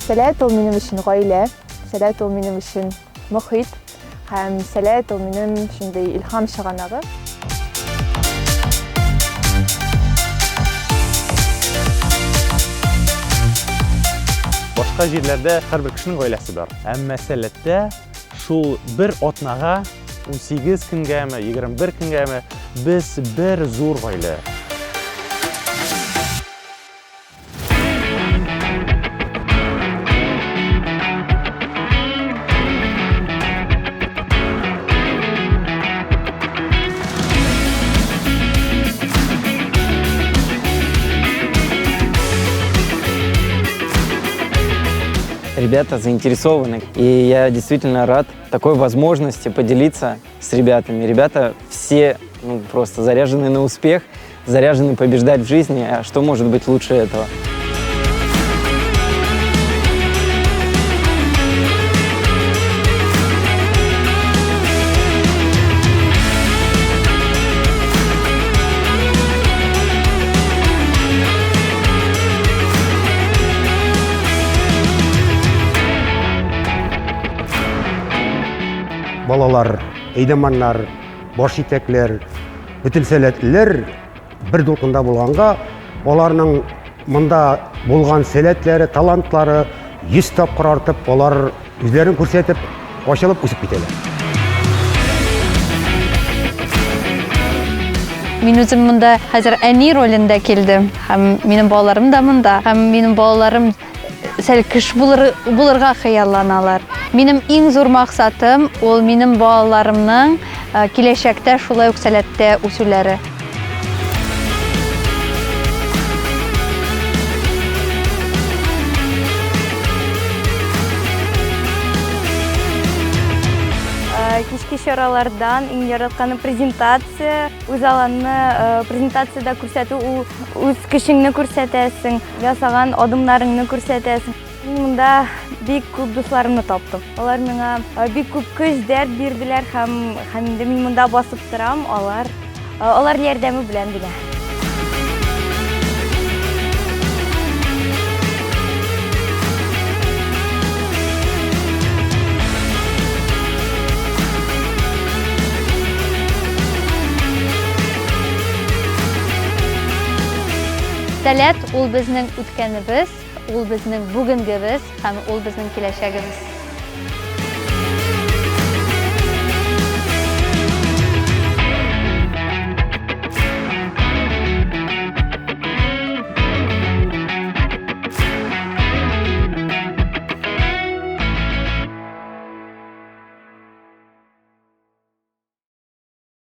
Сәләт ул минем өчен гаилә, сәләт ул минем өчен мохит һәм сәләт ул минем шундый илһам чыганагы. Башка җирләрдә һәрбер кешенең гаиләсе бар. Әмма Сәләттә шул бер атнага, 18 көнгәме, 21 көнгәме без бер зур гаилә. Ребята заинтересованы, и я действительно рад такой возможности поделиться с ребятами. Ребята все ну, просто заряжены на успех, заряжены побеждать в жизни. А что может быть лучше этого? Балалар, әйдәманнар, баш җитәкләр, бөтен сәләтлеләр бер дулкында булганга, аларның монда булган сәләтләре, талантлары 100 тапкыр артып, алар үзләрен күрсәтеп, ачылып үсеп китәләр. Мин үзем монда хәзер әни ролендә килдем. Һәм минем балаларым да монда. Һәм минем балаларым сәлкеш булыр, булырга хыялланалар. Минем иң зур максатым ул минем балаларымның э, киләчәктә шулай ук сәләттә үсүләре. Кичке чаралардан иң яратканы презентация. Үз аланны презентациядә күрсәтү ул үз көчеңне күрсәтәсең, ясаган адымнарыңны күрсәтәсең. Мин монда бик күп дусларымны таптым. Алар миңа бик күп көч, дәрт бирделәр һәм һәм инде мин монда басып торам, алар алар ярдәме белән генә. Сәләт ул безнең үткәнебез, Ул безнең бүгенгебез һәм ул безнең киләчәгебез.